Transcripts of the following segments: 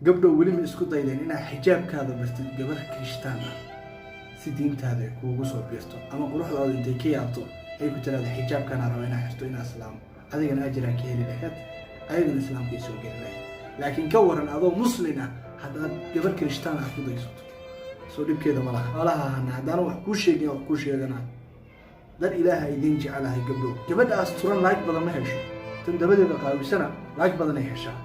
Gabdhow, weli ma isku daydeen inaad xijaabkaada bartid gabar Kirishtaan ah si diintaada ay kuugu soo biirto, ama quruxdaada intay ka yaabto ay ku tiraahdo xijaabkaana raba inaa xirto, inaa islaamo, adigana ajiraa ka heli lahayd, ayadana islaamka ay soo geli lahayd? Laakiin ka waran adoo Muslin ah haddaad gabar Kirishtaan ah ku daysato? Soo dhibkeeda ma laha. Xoolaha hana haddaana wax kuu sheegin, wax kuu sheegana. Dar Ilaaha idiin jecelahay, gabdhow, gabadha asturan like badan ma hesho, tan dabadeeda qaawisana like badan ay heshaa.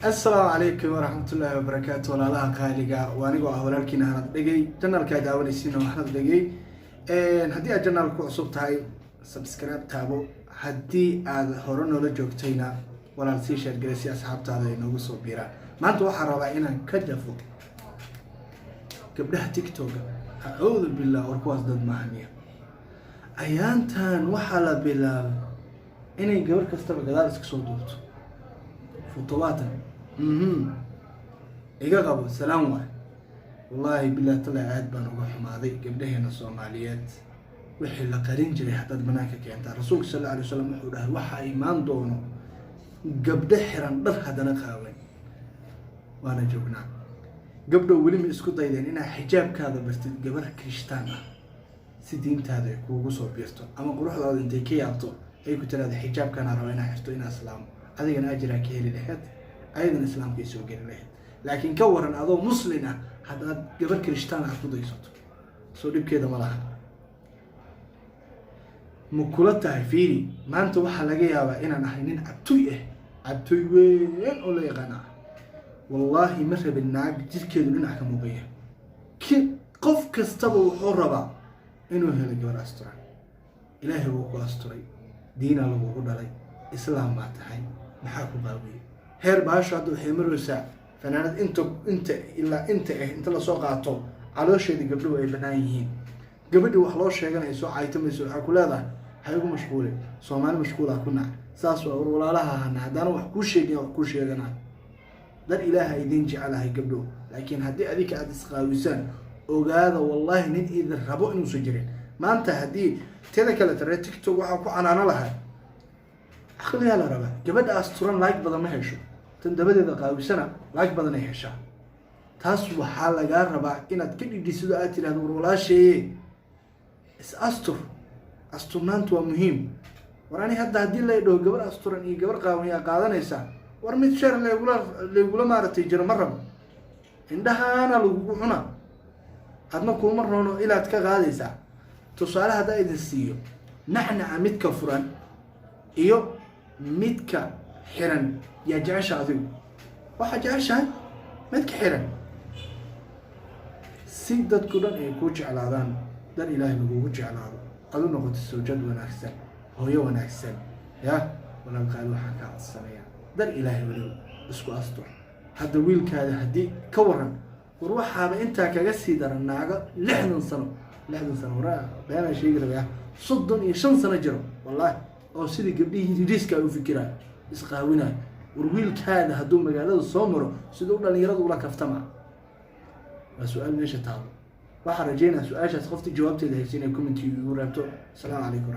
Asalaamu calaykum waraxmatullaahi wabarakaatu, walaalaha qaaliga. Waa anigoo ah walaalkiina Hanad Dhegey. Channelkaa daawanaysiina waa Hanad Dhegey. Haddii aad channelka ku cusub tahay, subscribe taabo. Haddii aad hore noola joogtayna, walaal, sii share gelay si asxaabtaada ay noogu soo biiraan. Maanta waxaan rabaa inaan ka jafo gabdhaha TikToka. Acuudu billah, war kuwaas dad maahaniya. Ayaantan waxaa la bilaabay inay gabar kastaba gadaal iska soo duubto futobaatan. Iga qabo salaan waay. Wallaahi bilah tala, aad baan uga xumaaday gabdhaheena Soomaaliyeed. Wixii la qarin jiray haddaad banaanka keentaa, Rasuulka sal alla alay slam wuxuu dhahay waxaa imaan doono gabdho xiran dhar haddana qaawan. Waana joognaa. Gabdhow, weli ma isku daydeen inaad xijaabkaada bartid gabar Kirishtaan ah si diintaada ay kuugu soo biirto, ama quruxdaada intay ka yaabto ay ku tiraahdo xijaabkaana raba inaa xirto, inaa islaamo, adigana ajiraa ka heli lahayd, ayadana islaamka ay soo geli lahayd? Laakiin ka waran adoo Muslin ah haddaad gabar Kirishtaan ah ku daysato? Soo dhibkeeda ma laha. Ma kula tahay? Fiiri, maanta waxaa laga yaabaa inaan ahay nin cabtoy ah, cabtoy weyn oo la yaqaana ah. Wallaahi ma rabin naag jirkeedu dhinac ka muuqaya. Qof kastaba wuxuu rabaa inuu helo gabar asturan. Ilaahay wuu ku asturay, diinaa lagugu dhalay, islaam baa tahay, maxaa ku qaawiyey? Heer baasho hadda waxay maraysaa fanaanad inta inta ilaa inta ah inta lasoo qaato, caloosheedii gabdhuhu ay bannaan yihiin. Gabadhii wax loo sheeganay soo caytamayso, waxaa ku leedahay ha igu mashquulin, Soomaali mashquulaa ku nac. Saas waa. War walaalaha hana haddaana wax kuu sheegin, wax kuu sheegana. Dar Ilaaha idiin jecelahay, gabdhow, laakiin haddii adinka aada isqaawisaan, ogaada wallaahi nin idin rabo inuusan jirin. Maanta haddii teeda kale tare TikTok waxaa ku canaano lahay, caqligaa la rabaa. Gabadha asturan like badan ma hesho, tan dabadeeda qaawisana like badan ay heshaa. Taas waxaa lagaa rabaa inaad ka dhidhisido, aad tidhahdo war walaasheeye, is astur, asturnaantu waa muhiim. War ani hadda haddii la dhaho gabar asturan iyo gabar qaawan yaa qaadanaysaa, war mid share laygula maaragtay jiro ma rabo. Indhahaana lagugu cuna, adna kuuma roono ilaad ka qaadaysaa. Tusaale haddaa idin siiyo, nacnaca midka furan iyo midka xiran yaa jecesha adigu? Waxaa jeceshahay midka xiran. Si dadku dhan ay kuu jeclaadaan, dar Ilaahay lagugu jeclaado, aad u noqoto sawjad wanaagsan, hooyo wanaagsan, ya walaalkaadi, waxaan kaa codsanaya dar Ilaahay weliba isku astur. Hadda wiilkaada haddii ka waran, war waxaaba intaa kaga sii daran naago 60 sano, 60 sano, war beenaa sheegi rabaya, 35 sano jiro wallaahi, oo sidii gabdhihii Ingiriiska ay u fikiraayo, isqaawinayo. War wiilkaada hadduu magaalada soo maro, siduu dhalinyaradu ula kaftama? Waa su-aal meesha taalo. Waxaan rajeynaya su-aashaas qoftii jawaabteeda haysa inay commentiga igu reebto. Asalaamu calaykum.